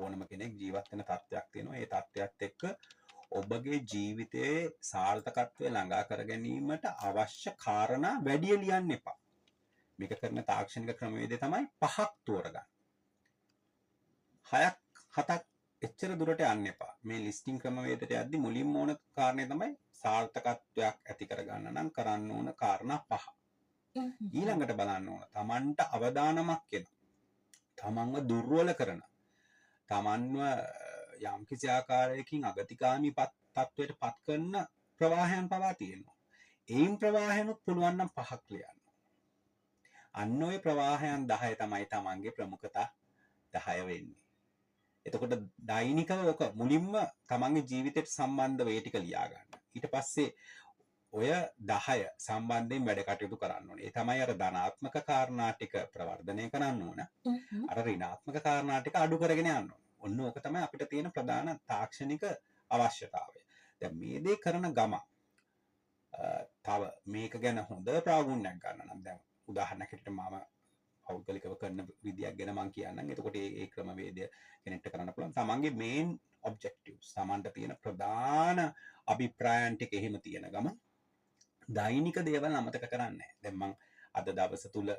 ඕනම කෙනෙක් ජීවත් වෙන තත්ත්වයක් තියෙනවා. ඒ තත්ත්වයත් එක්ක ඔබගේ ජීවිතයේ සාර්ථකත්වය ළඟා කර ගැනීමට අවශ්‍ය කාරණා වැඩි ලියන්න එපා. මේක කරන තාක්ෂණික ක්‍රමවේදය තමයි පහක් තෝරගන්න. හයක් හතක් එච්චර දුරට යන්න එපා. මේ ලිස්ටිං ක්‍රමවේදයට යද්දි මුලින්ම ඕන කාරණේ තමයි සාර්ථකත්වයක් ඇති කරගන්න නම් කරන්න ඕන කාරණා පහ. ඊළඟට බලන්න ඕන තමන්ට අවදානමක් එන, තමන්ව දුර්වල කරන, තමන්ව යම්කිසි ආකාරයකින් අගතිගාමී තත්ත්වයට පත් කරන ප්‍රවාහයන් පවා තියෙනවා. එයින් ප්‍රවාහයනුත් පුළුවන් නම් පහක් ලියන්න. අන්න ඔය ප්‍රවාහයන් 10 තමයි තමන්ගේ ප්‍රමුඛතා 10 වෙන්නේ. එතකොට දෛනිකව ඔක මුලින්ම තමන්ගේ ජීවිතයට සම්බන්ධව ඒ ටික ලියා ගන්න. ඊට පස්සේ ඔය 10 සම්බන්ධයෙන් වැඩ කටයුතු කරන්න ඕනේ. ඒ තමයි අර ධනාත්මක කාරණා ටික ප්‍රවර්ධනය කරන්න ඕන. අර ඍණාත්මක කාරණා ටික අඩු කරගෙන යන්න ඕන. ඔන්න ඕක තමයි අපිට තියෙන ප්‍රධාන තාක්ෂණික අවශ්‍යතාවය. දැන් මේ දේ කරන ගම තව මේක ගැන හොඳ ප්‍රාගුණයක් ගන්න නම්, දැන් උදාහරණයක් හැටියට මම පෞද්ගලිකව කරන විදියක් ගැන මං කියන්නම්. එතකොට ඒ ක්‍රමවේදය කෙනෙක්ට කරන්න පුළුවන්. තමන්ගේ මේන් ඔබ්ජෙක්ටිව්ස්, තමන්ට තියෙන ප්‍රධාන අභිප්‍රායන් ටික එහෙම තියෙන ගම දෛනික දේවල් අමතක කරන්නේ නැහැ. දැන් මං අද දවස තුල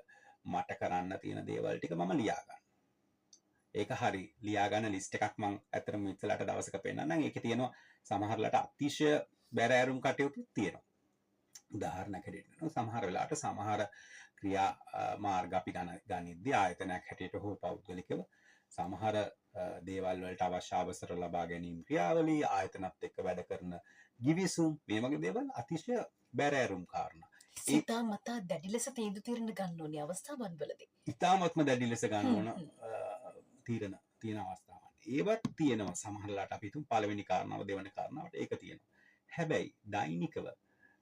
මට කරන්න තියෙන දේවල් ටික මම ලියා ගන්නවා. ඒක හරි ලියා ගන්න ලිස්ට් එකක් මං ඇත්තටම ඉස්සලට දවසක පෙන්නන්නම්. ඒකේ තියෙනවා සමහරලාට අතිශය බැරෑරුම් කටයුතු තියෙනවා. උදාහරණයක් හැටියට නෝ සමහර වෙලාවට සමහර ක්‍රියා මාර්ග අපි ගනිද්දී ආයතනයක් හැටියට හෝ පෞද්ගලිකව සමහර දේවල් වලට අවශ්‍ය අවසර ලබා ගැනීම ක්‍රියාවලිය, ආයතනත් එක්ක වැඩ කරන ගිවිසුම්, මේ වගේ දේවල් අතිශය බැරෑරුම් කාරණා. සිතා මතා දැඩි ලෙස තීන්දුව තීරණ ගන්න ඕනේ අවස්ථාවන් වලදී. ඉතාමත්ම දැඩි ලෙස ගන්න ඕන තීරණ තියෙන අවස්ථාවන්. ඒවත් තියෙනවා සමහරලාට අපි හිතමු පළවෙනි කාරණාව දෙවෙනි කාරණාවට ඒක තියෙනවා. හැබැයි දෛනිකව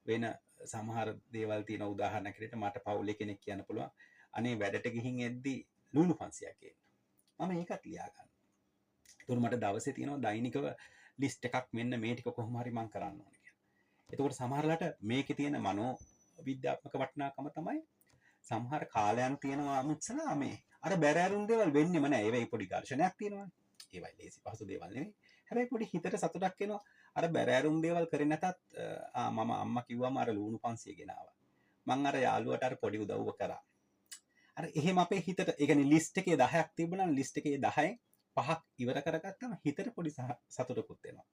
වෙන සමහර දේවල් තියෙන උදාහරණයක් හැටියට මට පවුලේ කෙනෙක් කියන්න පුළුවන්, අනේ වැඩට ගිහින් එද්දි ලුණු 500ක් ගේන්න. මම ඒකත් ලියා ගන්නවා. ඒතකොට මට දවසේ තියෙනවා දෛනිකව ලිස්ට් එකක්, මෙන්න මේ ටික කොහොම හරි මං කරන්න ඕනේ කියලා. එතකොට සමහරලාට මේකේ තියෙන මනෝ විද්‍යාත්මක වටිනාකම තමයි සමහර කාලයන් තියෙනවා මුත්සලා මේ අර බැරෑරුම් දේවල් වෙන්නෙම නෑ. ඒවයි පොඩි ඝර්ෂණයක් තියෙනවනේ. ඒවයි ලේසි පහසු දේවල් නෙවෙයි. හැබැයි පොඩි හිතට සතුටක් එනවා. අර බැරෑරුම් දේවල් කරේ නැතත් මම අම්මා කිව්වම අර ලුණු 500 ගෙනාවා. මං අර යාළුවට අර පොඩි උදව්ව කරා. අර එහෙම අපේ හිතට, ඒ කියන්නේ ලිස්ට් එකේ 10ක් තිබුණා නම් ලිස්ට් එකේ 10න් පහක් ඉවර කරගත්තම හිතට පොඩි සතුටකුත් එනවා.